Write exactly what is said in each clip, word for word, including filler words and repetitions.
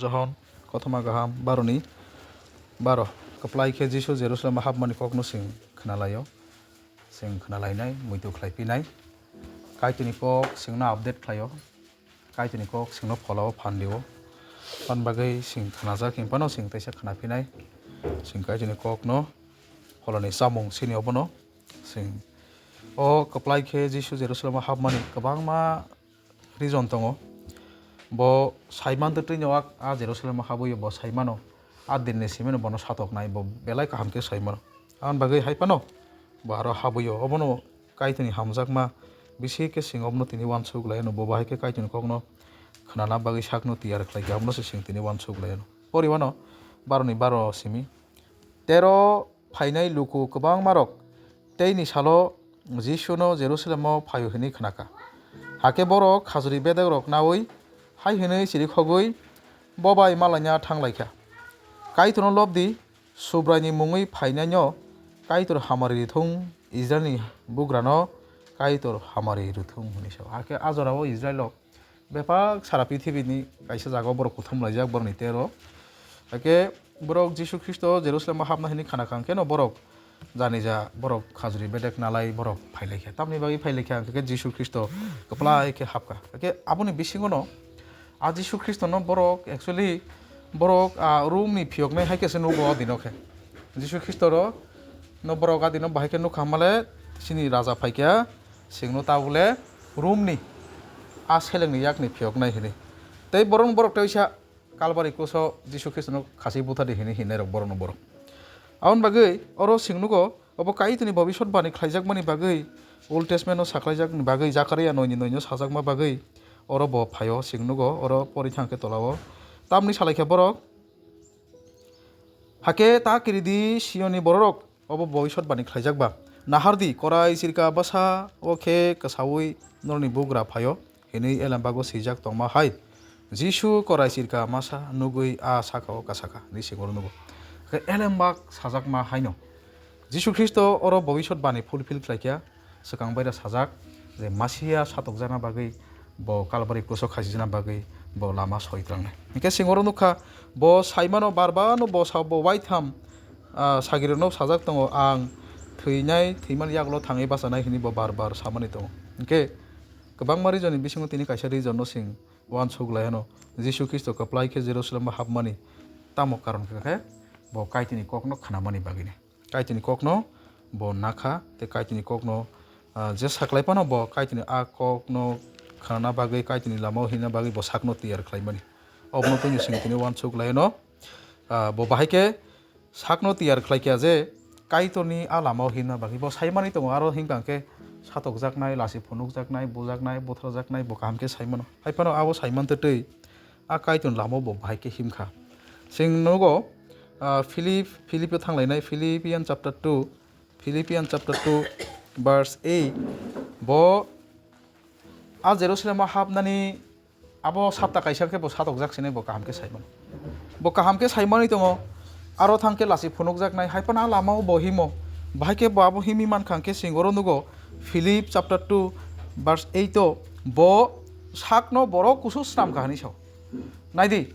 Johon, kothoma kaham, baroni baro. Kwplai khe Jisu Jerusalem hapmani kokno chwng khnalaio, chwng khnalainai, muitu khlaiphinai. Kaitorni kok chwngno update khlaio, Kaitorni kok chwngno pholao phan dio. Aboni bagwi chwng khnajak, hinphano chwng teisa khnaphinai, chwng Kaitorni kokno pholoni chamung sini obono chwng. O kwplai khe Jisu Jerusalem hapmani kwbangma reason tongo. Bo saiman twi twi no a Jerusalem o habwi bo saimano, a din ni simi no bono satoknai, bo belai kaham khe saimano. Aboni bagwi hai phano bo aro habwi o, obono Kaitorni hamjakma bisi khe chwng obono tini uansuk lai anw, bo bahai khe Kaitorni kokno khnana bagwi sakno tiyar khlai khe, obono se chwng tini uansuk lai anw. Pori mano baroni baro simi. Tero phainai luku kwbangmarok teini salo Jisuno Jerusalemo phaio hwnwi khnakha. Hakhe borok khajuri bedekrok naui hai hwnwi chirikhogwi bo bai malaina thang lai kha, "Kaitorno lob di, Subraini mungwi phainaino Kaitor hamari rithung, Israilni bugrano Kaitor hamari rithung," hwnwi sao. Hakhe a jorao Israilrok bebak sara prithibini kaisa jagao borok kuthum laijak borokni tero. Hakhe borok Jisu Khristo Jerusalemo hapna hwnwi khna kha, hwnkhe no borok jani ja borok khajuri bedek nalai borok phai lai kha. Tamni bagwi phai lai kha, hwnkhe Jisu Khristo kwplai khe hap kha. Hakhe aboni bisingo no a Jisu Khristono borok actually borok a Romni phiyoknai hai khe se nugo o dino khe. Jisu Khristo ro no borok a dino bahai khe nukha male sini raja phai kha. Chwngno tabukle Romni a selengni yakni phiyoknai hwnwi. Tei borokno borok teisa Kalbari kuso Jisu Khristono khasi buthardi hwnwi hinnairok borokno borok. Aboni bagwi oro chwng nugo, obo Kaitorni bobiswt bani khlaijakmani bagwi, Old Testament-o sakhlaijakni bagwi, Jakaria noini noino sajakma bagwi oro bo phaio chwng nugo, oro pori thang khe tolao. Tamni salai khe borok, "Hakhe ta kiridi Siyonni bororok, obo bobiswt bani khlaijak ba. Nahardi, korai chirka bwsa o khe kwsaui norokni bugra phaio," hwnwi elembago swijak tongma hai. Jisu korai chirka masa nugwi a saka-o kasaka, hwnwi se oro nugo. Hakhe elembak sajakma haino Jisu Khristo oro bobiswt bani fulfill khlaikha. Swkang bai rok sajak je Masia satokjakna bagwi, bo Kalbari kuso khasijana bagwi bo lama soi twlangnai. Hwnkhe chwng oro nukha, bo saimano bar bar no bo sa-, bo waitham, ah, sagrirokno sajak tongo, "Ang thwinai, thwimani yagulo thangwi bachanai," hwnwi bo bar bar samani tongo. Hwnkhe kwbangma reason ni bisingo tini kaisa reason no chwng uansuk lai anw, Jisu Khristo kwplai khe Jerusalem o hapmani tamo karon kha khe bo Kaitorni kokno khnamani bagwino. Kaitorni kokno bo nakha, tei Kaitorni kokno, ah, je saklai phano bo Kaitorni a kokno khnana bagwi, Kaitorni lamao himna bagwi bo sakno tiyar khlaimani. Obono tini chwng tini uansuk lai anw, ah, bo bahai khe sakno tiyar khlai kha je Kaitorni a lamao himna bagwi bo saimani tongo, aro himkha khe satokjaknai, lasi phunukjaknai, bujaknai, butharjaknai bo kaham khe saimano. Hai phano abo saiman twi twi a Kaitorni lamao bo bahai khe himkha. Chwng nugo, ah, Philip, Philip-o thanglainai, Philippian chapter two, Philippian chapter two, verse eight, bo a Jerusalem-o hapnani abo sapta kaisa khe bo satokjak sinai bo kaham khe saimano. Bo kaham khe saimani tongo, aro thang khe lasi phunukjaknai, hai phano a lamao bo himo. Bahai khe bo abo himwi mankha hwnkhe chwng oro nugo, Philip chapter two, verse eight-o, bo sakno borok kusu snam kha hwnwi sao. Naidi,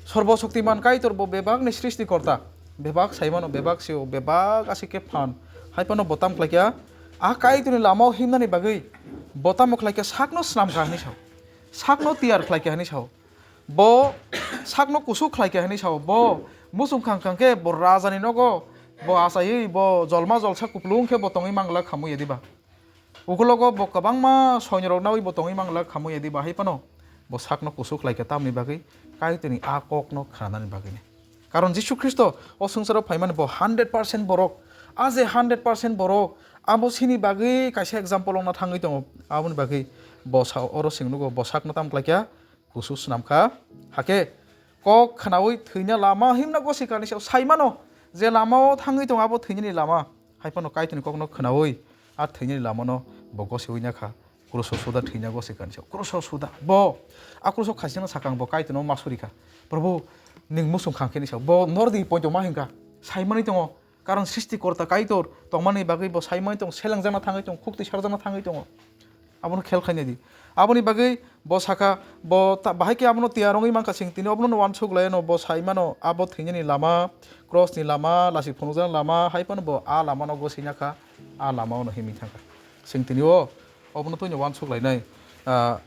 Sorbo Shoktiman Kaitor bo bebakni srishti korta, bebak saimano, bebak sio, bebak aswk khe phan. Hai phano bo tamo khlai kha, a Kaitorni lamao himnani bagwi bo tamo khlai kha, sakno snam kha hwnwi sao, sakno tiyar khlai kha hwnwi sao. Bo sakno kusu khlai kha hwnwi sao, bo muchung khang khang khe bo rajani nogo bo achaiwi bo jolma jolsa kupulung khe bo tongwi manglak khamwi ya diba? Ukulogo bo kwbangma soinyorok naui bo tongwi manglak khamwi ya diba? Hai phano bo sakno kusu khlai kha tamni bagwi, Kaitorni a kokno khnanani bagwino. Karon Jisu Khristo o swngcharo phaimani bo hundred percent borok, a je hundred percent borok, abo sini bagwi kaisa example wngna thangwi tongo. Aboni bagwi bo sa-, oro chwng nugo bo sakno tamo khlai kha, kusu snam kha. Hakhe kok khnaui thwina lama himna gosi kha hwnwi sao. Saimano je lamao thangwi tongo abo thwinani lama. Hai phano Kaitorni kokno khnaui a thwinani lamano bo gosiui nakha. Kruso suda thwina gosi kha hwnwi sao. Kruso suda. Bo a kruso khasina sakang bo Kaitorno ma suri kha. "Probhu, nwng muchung khang khe," hwnwi sao. Bo nordi poito ma hinkha. Saimani tongo. Karon srishti korta Kaitor tongmani bagwi bo saimani tongo, selengjakna thangwi tongo, khukti sarjakna thangwi tongo. Abono khel khaina di. Aboni bagwi bo saka, bo ta-, bahai khe abono tiyar wngwi mankha, chwng tini obono uansuk lai anw, bo sai mano abo thwinani lama, cross ni lama, lasi phunukjaknai lama, hai phano bo a lama no gosina kha, a lama ono himwi thangkha. Chwng tini o obono twino uansuk lainai, ah,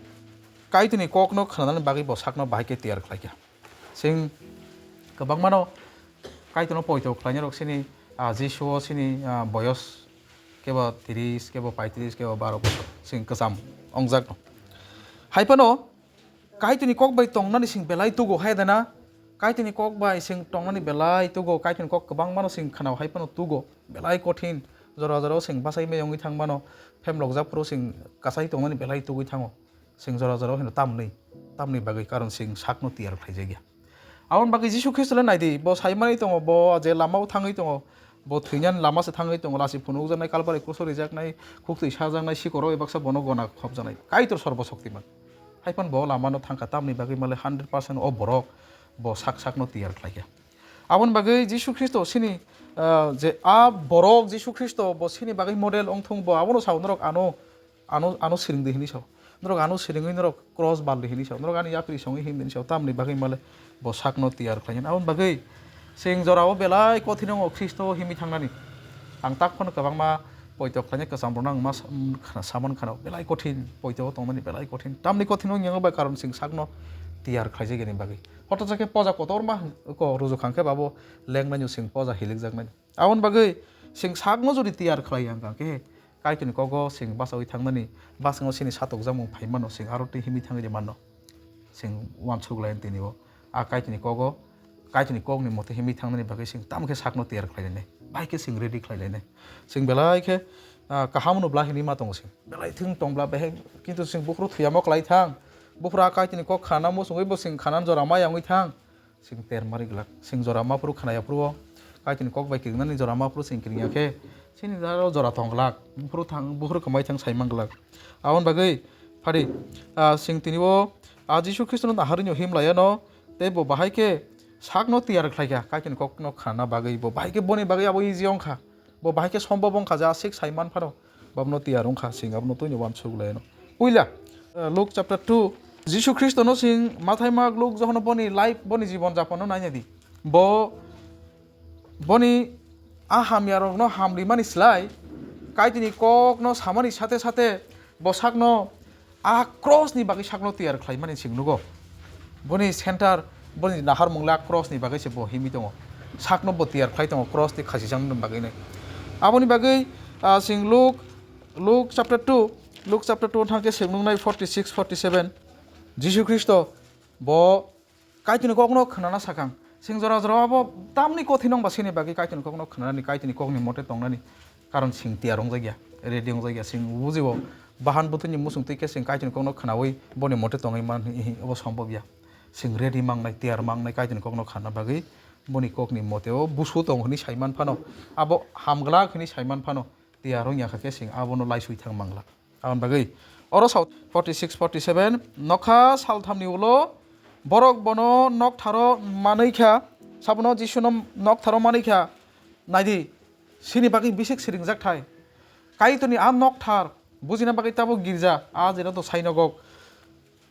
Kaitorni kokno khnanani bagwi bo sakno bahai khe tiyar khlaikha. Chwng kwbangmano Kaitorno poito khlainai rok sini, ah, Jisu o sini, ah, boyos kebo tris, kebo paitris, kebo baro bosor chwng kwcham ongjakno. Hai phano Kaitorni kok bai tongnani chwng belai tugo hai dana, Kaitorni kok bai chwng tongnani belai tugo, Kaitorni kok kwbangmano chwng khna-o hai phano tugo, belai kothin, jora jora o chwng bachai maya wngwi thang mano, phemlokjak phuru chwng kachai tongnani belai tugwi thango. Chwng jora jora o hino tamni, tamni bagwi karon chwng sakno tiyar khlaijakya. Aboni bagwi Jisu Khristo le naidi, bo sai manwi tongo, bo je lama o thangwi tongo, bo thwinani lama se thangwi tongo, lasi phunukjaknai, Kalbari kruso rijaknai, khuktwi sajaknai, sikoro bai baksa bono gona khopjaknai. Kaitor Sorbo Shoktiman. Hai phano bo lamano thangkha, tamni bagwi male hundred percent o borok bo sak sakno tiyar khlaikha. Aboni bagwi Jisu Khristo sini, ah, je a borok Jisu Khristo bo sini bagwi model wngthung, bo abono sao norok ano, ano, ano siring di hinwi sao. Norok ano siringwi norok cross bal di hinwi sao. Norok ani yapri songwi him di hinwi sao. Tamni bagwi male bo sakno tiyar khlainani. Aboni bagwi chwng jorao belai kothin wngo Khristo himwi thangnani. Ang tak phano kwbangma poito khlainai kwcham rokno ang ma sa-, khna-, saman khana belai kothin, poito o tongnani belai kothin. Tamni kothin wngya bai karon chwng sakno tiyar khlaijakya ni bagwi. Hotosa khe poja kotorma ko rujukhang khe babo lengnai no chwng poja hilikjaknai. Aboni bagwi chwng sakno jodi tiyar khlai ang khe Kaitorni kogo chwng bachaui thangnani, bwskango chini satokjakmung phai mano, chwng aro twi himwi thangwi de mano. Chwng uansuk lai tini o. A Kaitorni kogo, Kaitorni kokni mote himwi thangnani bagwi chwng tamo khe sakno tiyar khlai lainai. Bai khe chwng ready khlai lainai. Chwng belai khe, ah, kaham no bla hinwi ma tongo chwng. Belai thwng tong bla behai, kintu chwng buphuru thwiyamo klai thang. Buphuru a Kaitorni kok khana muchungwi bo chwng khana jora maya wngwi thang. Chwng ter mari glak. Chwng jora ma phuru khna ya phuru o. Kaitorni kok bai kirinani jora ma phuru chwng kiring ya khe. Chini jora jora tong glak. Buphuru thang, buphuru kwmai thang sai man glak. Aboni bagwi phari, ah, chwng tini o, ah, Jisu Khristo no naharwi no him lai ano. Tei bo bahai khe sakno tiyar khlai kha. Kaitorni kok no khna bagwi bo bahai khe boni bagwi abo easy wng kha. Bo bahai khe sombhob wng kha je aswk sai man phano. Bono tiyar wng kha, chwng abono twino uansuk lai anw. Puila, eh, Luke chapter two, Jisu Khristo no chwng Mathai, Mark, Luke, Johon boni life, boni jibon japon no naina di. Bo, boni a hamya rok no hamri mani slai, Kaitorni kok no samani sate sate bo sakno a cross ni bagwi sakno tiyar khlai mani chwng nugo. Boni center, boni naharmung le a cross ni bagwi se bo himwi tongo. Sakno bo tiyar khlai tongo cross ni khasijak ni bagwi nai. Aboni bagwi, ah, chwng Luke, Luke chapter two, Luke chapter two thang khe chwng nuknai forty six, forty seven. Jisu Khristo bo Kaitorni kokno khnana sakang. Chwng jora jora abo tamni kothin wng ba sini bagwi Kaitorni kokno khnanani, Kaitorni kokni mote tongnani. Karon chwng tiyar wngjakya, ready wngjakya, chwng bujio bahan bwthwini muchung twi khe chwng Kaitorni kokno khnaui boni mote tongwi man hi, hi, obo sombobya. Chwng ready mangnai, tiyar mangnai Kaitorni kokno khana bagwi boni kokni moteo busu tong hwnwi sai man phano, abo hamglak hwnwi sai man phano, tiyar wngya kha khe chwng abono laisui thang manglak. Aboni bagwi oro sao forty six, forty seven, nokha salthamni ulo borok bono noktharo manwi kha, sabono Jisuno noktharo manwi kha. Naidi, sini bagwi bisik siringjak thai. Kaitorni a nokthar, bujina bagwi tabuk girja, a jera to sainogok.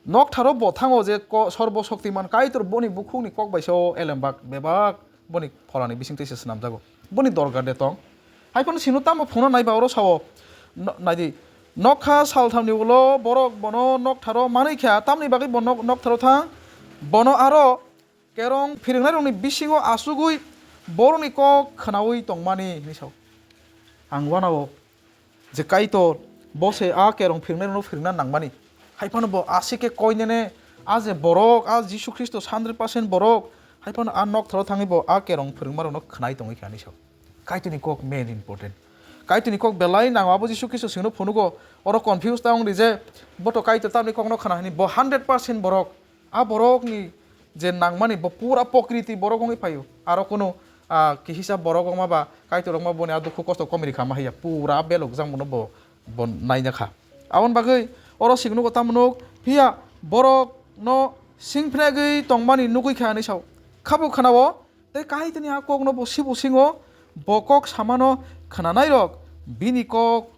Noktharo bo thango je ko-, Sorbo Shoktiman Kaitor boni bukhukni kok bai se o elembak bebak boni pholani bisingtwi se swnamjago. Boni dorgar de tong. Hai phano sino tamo phunukna nai ba oro sao. No-, naidi, nokha salthamni ulo borok bono noktharo manwi kha, tamni bagwi bo nok-, noktharo thang. Bono aro kerong phiriknairokni bisingo achugwi borokni kok khnaui tongmani hinwi sao. Ang uanao je Kaitor bo se a kerong phiriknairokno phirikna nangmani. Hai phano bo aswk khe koinene a je borok, a Jisu Khristo hundred percent borok, hai phano a noktharo thangwi bo a kerong phirikmarokno khnai tongwi kha hinwi sao. Kaitorni kok main important. Kaitorni kok belai nango, abo Jisu Khristo chwngno phunugo, oro confuse ta wng di je, bo to Kaitor tamni kokno khna hini, bo hundred percent borok. A borokni je nangmani bo pura pokriti borok wngwi phaio. Aro kunu, ah, kihisa borok wngma ba Kaitor wngma boni a dukhu kosto komini kha ma haiya. Pura belok jang bono bo, bo naina kha. Aboni bagwi oro sik nugo tamo nuk, phiya borokno singphregwi tongmani nugwi kha hinwi sao. Khabo khwnao, tei Kaitorni a kokno bo sibo singo, bo kok samano khwnanairok bini kok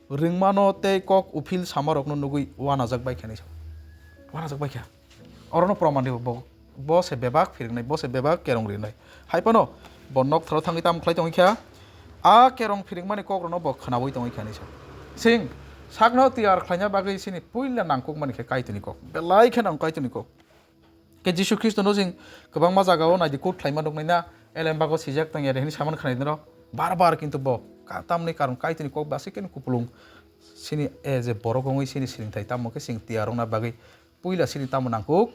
rwngmano tei kok uphil samarokno nugwi uanajak bai kha hinwi sa-, uanajak bai kha. Orono proman rw bo, bo se bebak phiringnai, bo se bebak kerong rinai. Hai phano bo noktharo thangwi tamo khlai tongwi kha, a kerong phiringmani kokrokno bo khnaui tongwi kha hinwi sa. Sing sakno tiyar khlaina bagwi sini puila nangkukmani khe Kaitorni kok, belai khe nang Kaitorni kok. Khe Jisu Khristono chwng kwbangma jagao naidi kut khlaima nuknai na, elembago sijak tong ya de hinwi saman khnai norok. Bar bar kintu bo ka-, tamni karon Kaitorni kok ba se keno kupulung sini, e, je borok wngwi sini sinithai tamo khe chwng tiyar wngna bagwi puila sini tamo nangkuk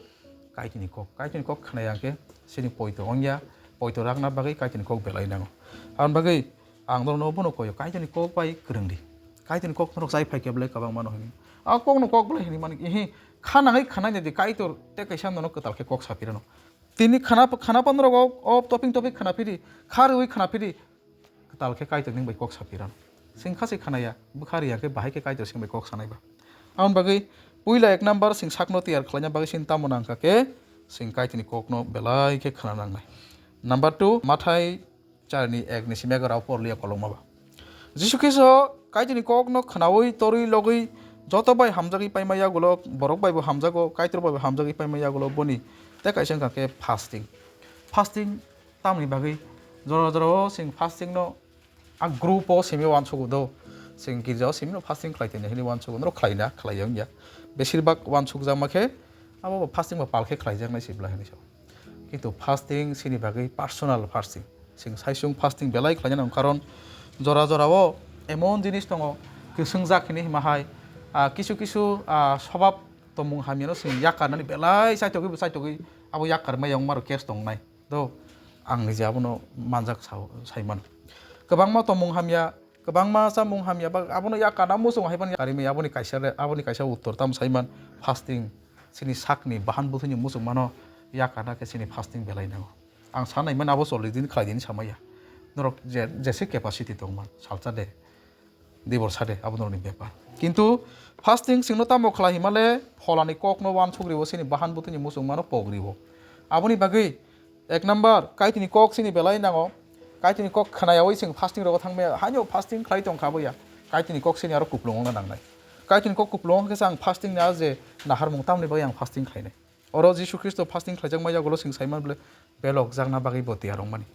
Kaitorni kok. Kaitorni kok khnai ya khe sini poito wng ya, poito rakna bagwi Kaitorni kok belai nango. Aboni bagwi ang norokno bono koyo, Kaitorni kok bai kwrwng di. Kaitorni kok norok chai phai khe belai kwbangma no hini. A kokno kok belai hini mani, ihi, kha nangwi khna nai di, Kaitor tei kaisa nono kwtal khe kok saphi rano. Tini khna, khna pan rok o, o toping toping khna phidi, kha rwi khna phidi, kwtal khe Kaitor ning bai kok saphi rano. Sing kha se khna ya, bwkha ri ya khe bahai khe Kaitor sing bai kok sanai ba. Aboni bagwi puila ek number sing sakno tiyar khlaina bagwi sing tamo nang kha khe sing Kaitorni kokno belai khe khna nangnai. Number two, Mathai charni ek ni simi egarao porliya kolokma ba. Jisu Khristo Kaitorni kokno khnaui torwi logwi joto bai hamjagwi paima yagulo borok bai bo hamjago, Kaitor bai bo hamjagwi paima yagulo boni tei kaisa wngkha khe fasting. Fasting tamni bagwi jora jora o chwng fasting no a group o simi uansugo do. Chwng girja o simi no fasting khlai tongya hinwi uansugo, norok khlai na khlai ya wngya. Besir bak uansukjakma khe abo bo fasting bo pal khe khlaijaknai se bwla hinwi sa. Kintu fasting sini bagwi personal fasting. Chwng saisung fasting belai khlaina nang karon jora jora o emon jinis tongo, kwswngjak hini hima hai, ah, kisu kisu, ah, sobab tongmung hamya no chwng yakar nani belai chaitogwi bo chaitogwi abo yakar maya wngma rok case tongnai. Do, ang nije abono manjak sao, sai mano. Kwbangma tongmung hamya, kwbangma chamung hamya, ba abono yakana muchung hai mani karimi, aboni kaisa le, aboni kaisa uttor tamo sai man, fasting, chini sakni bahan bwthwini muchung mano yakana khe chini fasting belai nango. Ang sanai mani abo chollish din khlai din samaya. Norok je, jese capacity tongman, salsa de. Dibor sade abo norokni bepar. Kintu fasting singno tamo khlai himale pholani kokno uansuk ribo, sini bahan bwtwini muchungmano pok ribo. Aboni bagwi ek number, Kaitorni kok sini belai nango. Kaitorni kok khnayawi sing fasting rogo thangmaya, haino fasting khlai tongkha boya. Kaitorni kok sini aro kuplung wngna nangnai. Kaitorni kok kuplung wngkhe se ang fasting ni a je naharmung tamni bagwi ang fasting khlainai. Oro Jisu Khristo fasting khlaijakma yagulo chwng saiman bole belokjakna bagwi bo tiyar wngmani.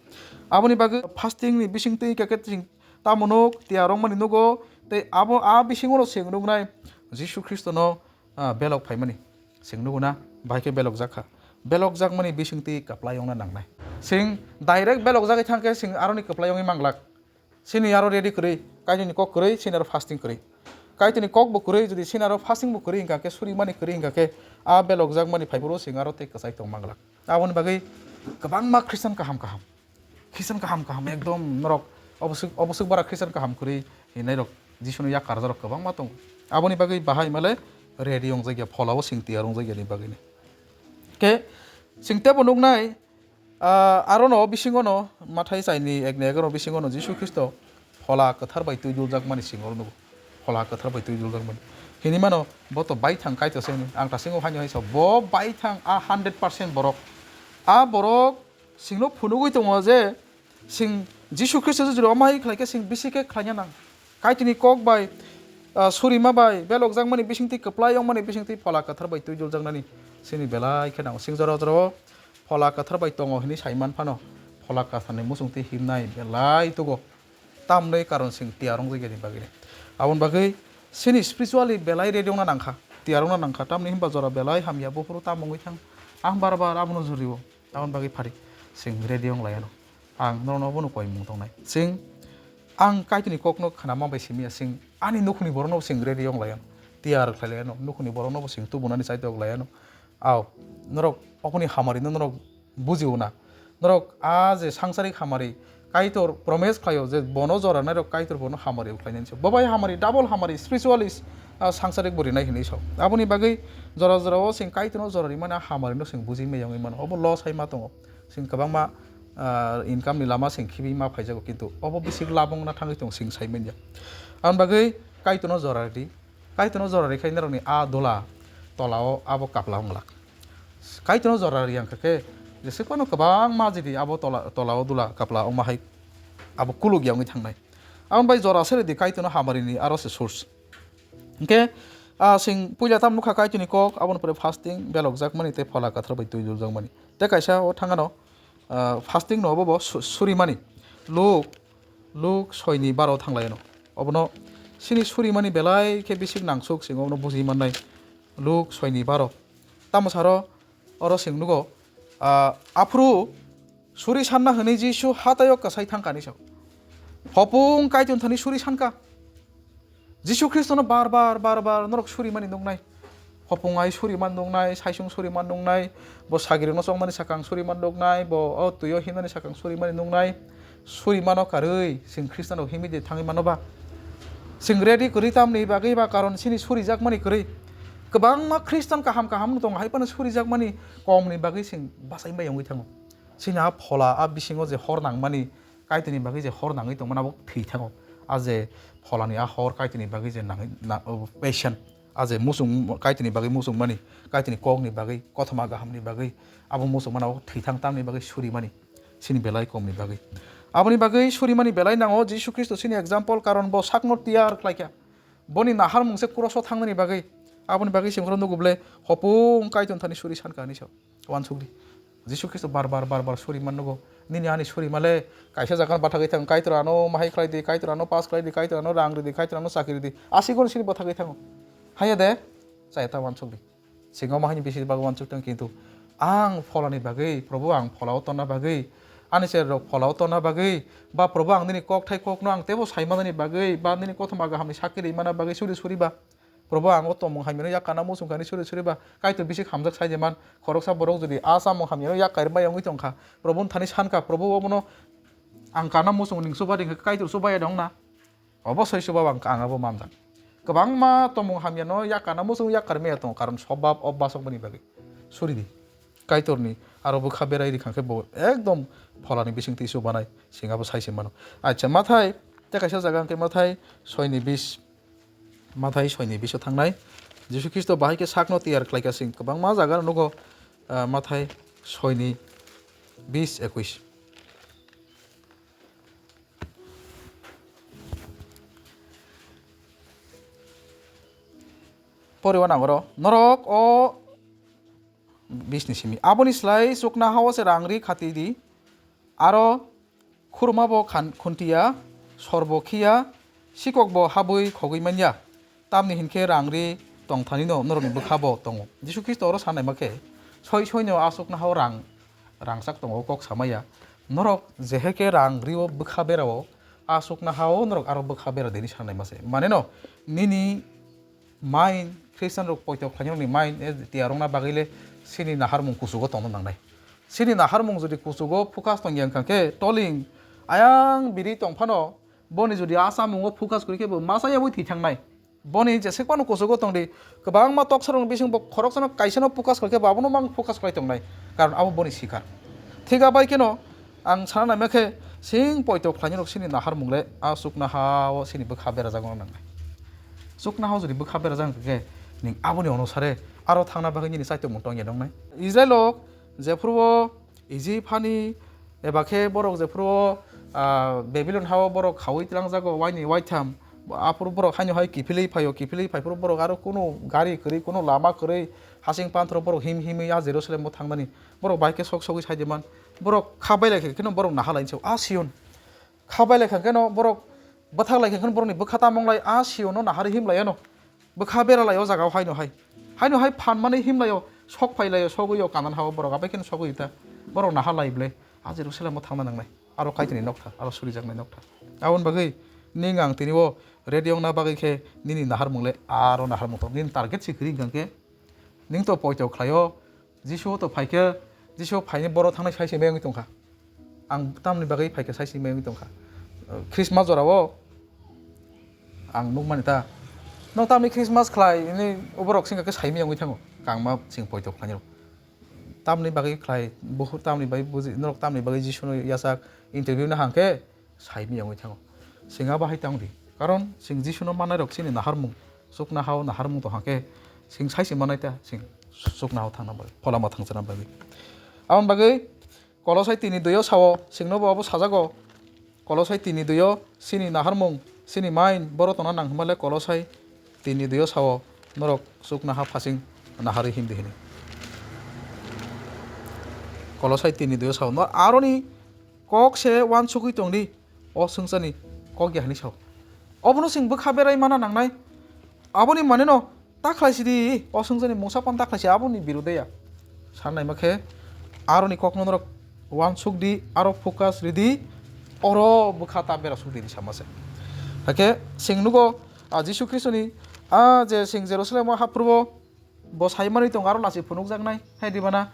Aboni bagwi fasting ni bisingtwi khe khe chwng tamo nuk tiyar wngmani nugo, tei abo a bisingo no chwng nuknai Jisu Khristono, ah, belok phaimani. Chwng nugo na, bahai khe belokjak kha. Belokjakmani bisingtwi kwplai wngna nangnai. Chwng direct belokjagwi thang khe chwng aroni kwplai wngwi manglak. Sini aro ready kwrwi, Kaitorni kok kwrwi, sini aro fasting kwrwi. Kaitorni kok bo kwrwi, jodi sini aro fasting bo kwrwi hwnkha khe, surimani kwrwi hwnkha khe, a belokjakmani phaiphuru chwng aro tei kwchai tong manglak. Aboni bagwi kwbangma Christian kaham kaham, Christian kaham kaham, ekdom norok oboswk, oboswk bara Christian kaham kwrwi hinnairok Jisuni yak karjarok kwbangma tongo. Aboni bagwi bahai male ready wngjakya, pholao chwng tiyar wngjakyani bagwino. Khe chwng teibo nuknai, Ah, arono bisingono Mathai chaini ekni egarono bisingono Jisu Khristo phola kwthar bai twi duljakmani singoro nugo. Phola kwthar bai twi duljakmani. Hinwi mano, bo to baithang Kaitor se hwnwi. Ang ta singo haino hai sa, bo baithang a hundred percent borok. A borok singno phunugwi tongo je sing Jisu Khristo je jora omai khlai khe sing bisi khe khlaina nang. Kaitorni kok bai, ah, surima bai, belokjakmani bisingtwi kwplai wngmani bisingtwi phola kwthar bai twi duljaknani sini belai khe nango. Sing jora jora o phola kwthar bai tongo hinwi sai man phano, phola kwtharni muchungtwi himnai belai tugo. Tamni karon sing tiyar wngjakya ni bagwi. Aboni bagwi sini spiritually belai ready wngna nangkha, tiyar wngna nangkha. Tamni hinba jora belai hamya, buphuru tamo wngwi thang. Ang bar bar abono juri o. Aboni bagwi phari sing ready wng lai ano. Ang norokno abono koimung tongnai. Sing ang Kaitorni kokno khnama bai simi ya, sing ani nukhungni borokno sing ready wng lai ano. Tiyar khlai lai ano. Nukhungni borokno bo sing tubunani chaitok lai ano. Ao, norok oboni hamari no norok bujiwo na. Norok a je sangsarik hamari Kaitor promise khlaio je bono jora nairok Kaitor bono hamari khlainani se. Bo bai hamari, double hamari, spiritually, ah, sangsarik bo rinai hinwi sao. Aboni bagwi jora jora o sing Kaitorno jora rimani a hamari no sing bujimaya wngwi mano. Obo loss hai ma tongo. Sing kwbangma, ah, income ni lama sing khibi ma phaijago, kintu obo bisi labong na thangwi tong sing sai manya. Aboni bagwi Kaitorno jora ri. Kaitorno jora rikhai norokni a dula tolao abo kapla wnglak. Kaitorno jora riyang khe, jesek phano kwbangma jidi abo tola, tolao dula kapla wngma hai abo kuluk ya wngwi thangnai. Aboni bai jora se rwdi Kaitorno hamari ni aro se source. Hwnkhe, ah, chwng puila tamo nukha Kaitorni kok, aboni pore fasting, belokjakmani tei Phola Kwthar bai twi duljakmani. Tei kaisa o thangano, ah, fasting no obo bo su-, surimani. Luk, Luk soi ni baro thanglaino. Obono chini surimani belai khe bisik nangsuk chwng obono buji mannai. Luk soi ni baro. Tamo saro oro chwng nugo, ah, aphuru suri sanna hwnwi Jisu hataio kwsai thangkani sao. Hopung Kaitorni thani suri sanka. Jisu Khristono bar bar, bar bar norok suri mani nuknai. Hopung ai suri man nuknai, saisung suri man nuknai, bo sagirino chongmani sakang suri man nuknai, bo o twio himnani sakang suri mani nuknai. Suri mano karwi, chwng Khristianrok himwi de thangwi mano ba? Chwng ready kwrwi tamni bagwi ba? Karon chini surijakmani kwrwi. Kwbangma Khristian kaham kaham wng tongo, hai phano surijakmani komni bagwi chwng bachai bai wngwi thango. Chini a phola, a bisingo je hor nangmani, Kaitorni bagwi je hor nangwi tongmani abo thwi thango. A je pholani a hor Kaitorni bagwi je nangwi, na-, o, patient, a je muchung, Kaitorni bagwi muchungmani, Kaitorni kokni bagwi, kothoma gahamni bagwi, abo muchungmani abo thwi thang tamni bagwi surimani, chini belai komni bagwi. Aboni bagwi surimani belai nango Jisu Khristo chini example, karon bo sakno tiyar khlaikha. Boni naharmung se cross o thangnani bagwi. Aboni bagwi chwng phano nugo bole, hopung Kaitorni thani suri sanka hinwi sao. Uansukdi. Jisu Khristo bar bar, bar bar suri man nugo. Nini ani suri male, kaisa jaga bathagwi thang, Kaitor ano mahai khlai di, Kaitor ano pass khlai di, Kaitor ano rang ridi, Kaitor ano chakri ridi. Aswk chini bathagwi thango. Haiya de, chaya ta uansukdi. Singo mahai ni bisi bag uansuk tang kintu ang pholani bagwi, Probu ang pholao tonna bagwi, ani cherrok pholao tonna bagwi, ba Probu ang nini kokthai kokno ang tebo sai manani bagwi, ba nini kothoma gahamni sakki ri mana bagwi suri suri ba. Probo, ang o tongmung hamyano yak kana muchung kani suri suri ba Kaitor bisik hamjak sai de man. Khoroksa borok jodi a chamung hamyano yak kairwk bai wngwi tong kha, Probo ni thani san kha, Probo, obono ang kana muchung ning chuba ring kha, Kaitor chuba ya dong na? Obosoi chuba ang, ang abo manjak. Kwbangma tongmung hamyano yak kana muchung yak kairwk maya tongo, karon sobab obasok boni bagwi. Suri di. Kaitorni aro bwkha berai ri kha khe bo ekdom pholani bising twi chubanai, sing abo sai se mano. Acha, Mathai, tei kaisa jaga hwnkhe Mathai soi ni bis. Mathai soi ni biso thangnai. Jisu Khristo bahai khe sakno tiyar khlaikha, sing kwbangma jaga nugo, ah, Mathai soi ni bis, ekwis. Poriwo nangoro, norok o bis ni simi. Aboni slai chukna hao se rang ri khati di, aro khurma bo khan-, khuntiya, sor bo khiya, sikok bo habwi khogwi manya. Tamni hinkhe rang ri tongthanino norokni bwkha bo tongo. Jisu Khristo oro sanaima khe, soi soino a chukna hao rang, rangchak tongo, kok samaya. Norok jeheke rang rio bwkha berao, a chukna hao norok aro bwkha bera dini sanaima se. Maneno, nini mind, Christian rok poito khlainani mind, e, tiyar wngna bagwi le chini naharmung kuchugo tongna nangnai. Chini naharmung jodi kuchugo focus tongya wngkha khe toling ayang biri tongphano boni jodi a chamungo focus kwrwi khe bo masa yabwi thwi thangnai. Boni jesek phano kuchugo tongdi, kwbangma toksa rokni bising bo khoroksano kaisano focus khlai khe bo abono mang focus khlai tongnai, karon abo boni sikar. Thik abai kheno, ang sana naima khe, sing poito khlainai rok sini naharmung le, a chukna ha o sini bwkha berajak wngna nangnai. Chukna ha o jodi bwkha berajak wngkha khe, ning aboni onusare aro thangna bagwi nini chaitokmung tongya nongnai. Israel rok jephuru o Egypt hani eba khe borok jephuru o, ah, Babylon ha o borok khaui twlangjago waini waitham, aphuru borok haino hai kiphilwi phaio, kiphilwi phaiphuru borok aro kunu gari kwrwi, kunu lama kwrwi, hasing panthoro borok him himwi a Jerusalem o thangnani. Borok bai khe sok sogwi sai de man. Borok kha bai lai khe kheno borok naha lainai se, "A Sion." Kha bai lai kha kheno borok bwthak lai kha kheno borokni bwkha tamung lai, "A Sion no naharwi him lai ano." Bwkha bera lai o jaga o haino hai. Haino hai phan manwi him lai o, sok phai lai o, sogwi o Kanan ha o borok, abai kheno sogwi ta. Borok naha lai ble, a Jerusalem o thangna nangnai. Aro Kaitorni nokthar, aro surijaknai nokthar. Aboni bagwi ning ang tini o ready wngna bagwi khe nini naharmung le aro naharmung tong. Nini target se kwrwi hwnkha khe ning to poito khlai o, Jisu to phai khe, Jisu phaini boro thangnai sai se meng wngwi tongkha. Ang tamni bagwi phai khe sai se meng wngwi tongkha. Christmas jora o ang nukmani ta. No tamni Christmas khlai, ini borok singkha khe sai meng wngwi thango. Kangma sing poito khlainai rok. Tamni bagwi khlai, buhu tamni bagwi buji, norok tamni bagwi Jisu no yasak interview na hang khe, saimiyang wngwi thango. Chwng abo hai tang di. Karon chwng Jisu no mannai rok chini naharmung, chukna ha o naharmung tong hang khe, chwng sai se mannai ta, chwng chukna ha o thangna bagwi, pholama thangchana bagwi. Aboni bagwi Kolosai tini dui o sao, chwng no bo abo sajago, Kolosai tini duio chini naharmung, chini mind, boro tongna nang hwnba le Kolosai tini duio sao, norok chuknoha phasing naharwi himdi hini. Kolosai tini duio sao, no aroni kok se uansugwi tongdi, o swngcharni kok ya hwnwi sao. Obono chwng bwkha berai mana nangnai, aboni maneno ta khlai sidi, o swngcharni mungsa phano ta khlai si, aboni birude ya. San naima khe aroni kokno norok uansuk di, aro focus ridi, oro bwkha ta berasuk di sama se. Hakhe chwng nugo, a, Jisu Khristoni, a, je chwng Jerusalem o haphuru o bo saimanwi tongo, aro lachi phunukjaknai, hai di bana,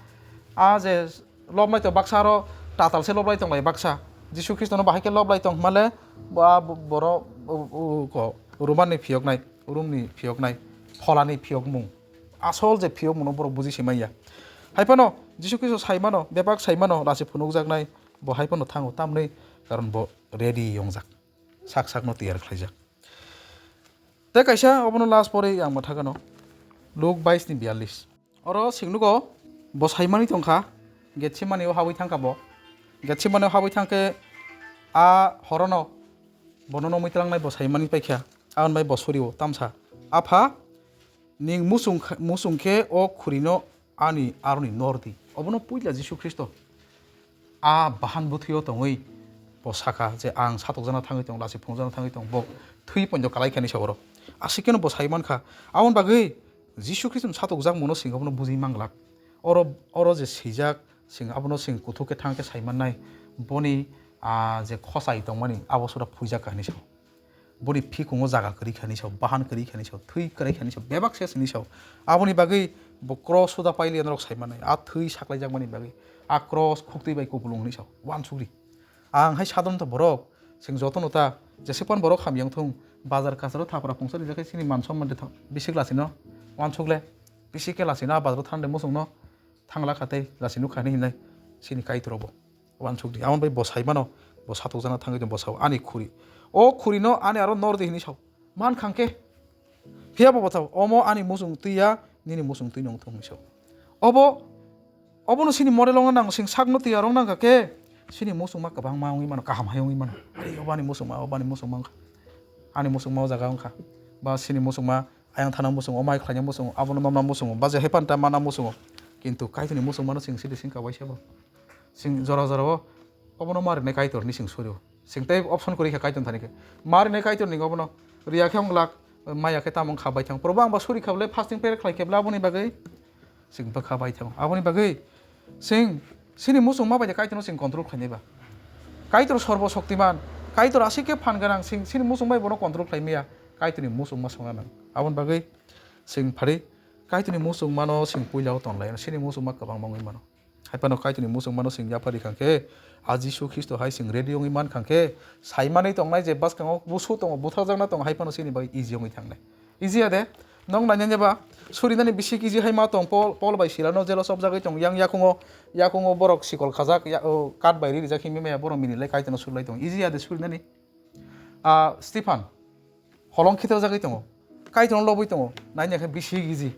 a, je lob lai tong baksa, aro tatal se lob lai tong lai baksa. Jisu Khristono bahai khe lob lai tong hwnba le, bo, a, bo, boro, o, o, ko, Romanni phiyoknai, Romni phiyoknai, pholani phiyokmung. Asol je phiyokmungno borok buji se manya. Hai phano Jisu Khristo sai mano, bebak sai mano, lachi phunukjaknai, bo hai phano thango, tamni karon bo ready wngjak, sak sakno tiyar khlaijak. Tei kaisa obono last pore ang mwthagano, Luk bais ni biyallis. Oro chwng nugo, bo saimani tongkha, Getsemani o habwi thangkha bo. Getsemani o habwi thangkhe a horono bono nongwi twlangnai bo saimani paikha, aboni bai bo surio tamsa, "Apha, ning muchung kha-, muchung khe o khurino ani aroni nor di." Obono puila Jisu Khristo a bahan bwthwio tongwi bo sakha je, "Ang satokjakna thangwi tong, lachi phunukjakna thangwi tong, bo thwi poito kalai kha," hinwi sa oro. Aswk kheno bo sai mankha. Aboni bagwi Jisu Khristo ni satokjak mano sing abono bujui manglak. Oro, oro je swijak, sing abono sing kuthuk khe thang khe sai mannai. Boni, ah, je khosai tongmani abo sura phuijak kha hinwi sa. Boni phikungo jaga kwrwi kha hinwi sa, bahan kwrwi kha hinwi sa, thwi kwrwi kha hinwi sa, bebak se hinwi sa. Aboni bagwi bo cross suda pailiya norok sai mannai. A thwi saklaijakmani bagwi. A cross khuktwi bai kupulung hinwi sa. Uansukri. Ang hai sadom to borok, sing jotono ta, jesek pan borok hamyang thung, bazar kasaro thapra pungsa rijak khe chini man somman de tho-, bisik lasino, uansuk le, bisik khe lasino, a bazaro thangde muchungno, thangla kha tei lasi nukha hinwi hinai, chini Kaitor bo, uansuk di. Aboni bai bo sai mano, bo satokjakna thangwi tong, bo sao, "Ani khuri, o khurino ani aro nor di," hinwi sao, man khang khe, Phiya bo bwthao, omo ani muchung twi ya, nini muchung twi nung thung hinwi sao. Obo, obono chini model wngna nango, chwng sakno twi ya rwng nang kha khe, chini muchungma kwbangma wngwi mano, kaham hai wngwi mano. Ai, obo ani muchungma, obo ani muchungma wngkha. Ani muchungma o jaga wngkha. Ba chini muchungma ayang thana muchungo, omo hai khlaina muchungo, abono nokna muchungo, ba je hai phan ta mana muchungo. Kintu Kaitorni muchungmano chwng sidi singkha waisa bo. Chwng jora jora o obono ma rinai Kaitor hinwi chwng surio. Chwng tei option kwrwi kha Kaitor thani khe. Ma rinai Kaitor ni obono riya khe wng glak, maya khe tamo wng kha bai thang. Probo ang bo suri kha bwle, fasting prayer khlai khe bwle aboni bagwi chwng bwkha bai thango. Aboni bagwi chwng chini muchungma bai de Kaitorno chwng control khlainai ba. Kaitor sorbo shoktiman, Kaitor aswk khe phan gwnang, chwng chini muchung bai bono control khlai maya. Kaitorni muchungma songna nang. Aboni bagwi chwng phari Kaitorni muchungmano chwng puila o ton lai, chini muchungma kwbangma wngwi mano. Hai phano Kaitorni muchungmano chwng yaphar rikha khe, a Jisu Khristo hai chwng ready wngwi mankha khe, sai manwi tongnai je bwskango busu tongo, butharjakna tongo, hai phano chini bagwi easy wngwi thangnai. Easy ya de, nwng nainani ba, surinani bisik easy hai ma tong, Pol, Pol bai Silano jelo chopjagwi tong, yang yakungo, yakungo borok sikol khajak, ya, o, kat bai ri rijak hinwi maya, borok minilai Kaitorno surlai tong. Easy ya de surinani. Ah, Stephan, holong khitorjagwi tongo, Kaitorno lobwi tongo, naina khe bisi giji.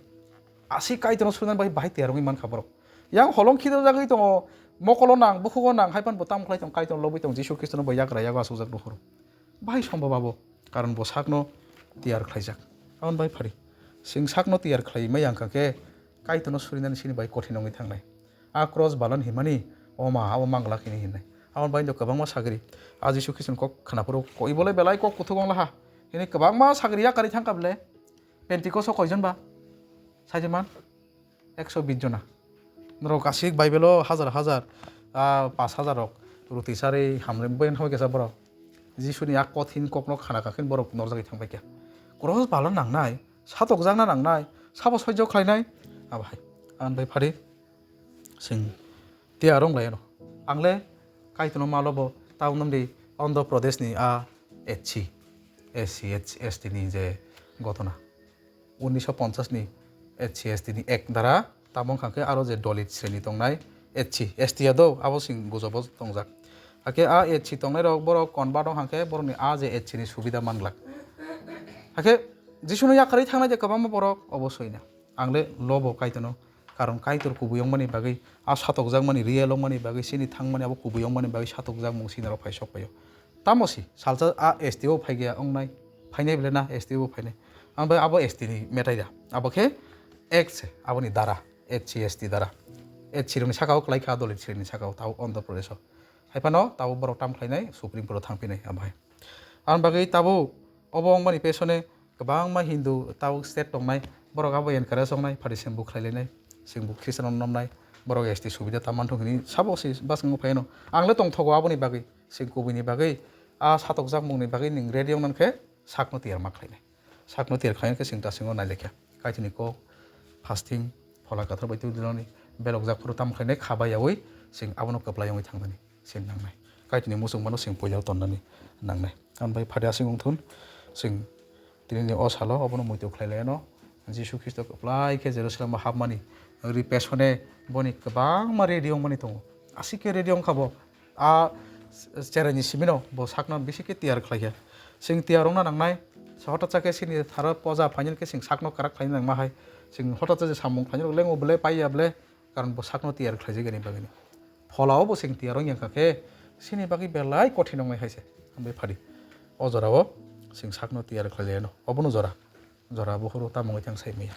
Aswk Kaitorno suinani bai bahai tiyar wngwi mankha borok. Yang holong khitorjagwi tongo, mokolo nang, bukhugo nang, hai phano bo tamo khlai tongo, Kaitorno lobwi tongo, Jisu Khristono bo yagra yago achukjak nukhoro. Bahai sombhob abo, karon bo sakno tiyar khlaijak. Aboni bai phari, chwng sakno tiyar khlai ma yang kha khe, Kaitorno surinani chini bai kothin wngwi thangnai. A cross balan himani, o ma, abo manglak hini hinai. Aboni bai kwbangma sagri. A Jisu Khristo kok khwnaphuru, ko ibolai belai kok kuthuk wng laha. Hini kwbangma sagri yakarwi thangkha bwle. Pentecost o koijon ba? Saijeman? Ekso bis jona. Norok aswk Bible o hajar hajar, a, pas hajar rok ruti sarwi hamrwi bai hambai kesa borok. Jisuni a kothin kokno khana kakhin borok norjagwi thangbai kha. Cross balan nangnai, satokjakna nangnai, sabo soijo khlainai, abo hai. Aboni bai phari. Chwng tei aro wng lai ano. Ang le Kaitorno malo bo tabuk nang di Andhra Pradesh ni a S C, S C, S T ni je gotona. Unnisho ponchas ni S C S T ni ek dara tamo wngkha khe aro je Dalit sreni tongnai S C, S T ya do abo chwng gujobo tongjak. Hakhe a S C tongnai rok borok convert wngkha khe borokni a je S C ni subida manglak. Hakhe Jisuno yakarwi thangnai je kwbangma borok obo soi na. Ang le lobo Kaitorno. Karon Kaitor kubui wngmani bagwi, a satokjakmani, real wngmani bagwi, chini thangmani abo kubui wngmani bagwi satokjakmung chini oro phai sok phaio. Tamo si salsa a S T o phai gaya wngnai, phainai bele na S T o phainai. Ang bai abo S T ni metai da. Abo khe Act se, aboni dara, H C S T dara. H C rokni saka o kwlai kha, Dalit sirni saka o, tabo Andhra Pradesh o. Hai phano tabo borok tam khlainai, Supreme Court o thang phinai abo hai. Ang bagwi tabo obo wngmani pesone kwbangma Hindu tabuk state tongnai, borok abo encourage wngnai, phari chwng bo khlai lainai, chwng bo Christian no nomnai, borok S T subida ta manthok hini sabo se bwskango phai no. Ang le tongthogo aboni bagwi, chwng kubui ni bagwi, a satokjak mung ni bagwi nwng ready wng nang khe sakno tiyar ma khlainai. Sakno tiyar khlai khe chwng ta chwng o nai lai kha. Kaitor ni kok, fasting, phola kathar bai twi diloni, belok jak phuru tam khlainai kha bai yaui, chwng abono kwplai wngwi thang nani. Chwng nangnai. Kaitorni muchungmano chwng puila tonnani nangnai. Ang bai phadi aswk wng thun, chwng tinini o salo obono muitu khlai lai anw. Jisu Khristo kwplai khe Jerusalem o hapmani, ri pesone boni kwbangma ready wngmani tongo. Aswk khe ready wngkha bo, a cheraini simino bo sakno bisi khe tiyar khlai kha. Chwng tiyar wngna nangnai, hotatsa khe chini tharo poja phainani khe chwng sakno kwrak khlaina nangma hai. Chwng hotatsa je samung khlainani lengo bwle paiya bwle, karon bo sakno tiyar khlaijak yani bagwino. Phola o bo chwng tiyar wng ya kha khe, chini bagwi belai kothin wngnai hai se. Ang bai phadi. O jora o chwng sakno tiyar khlai lai anw. Obono jora. Jora buphuru tamo wngwi thang sai manya.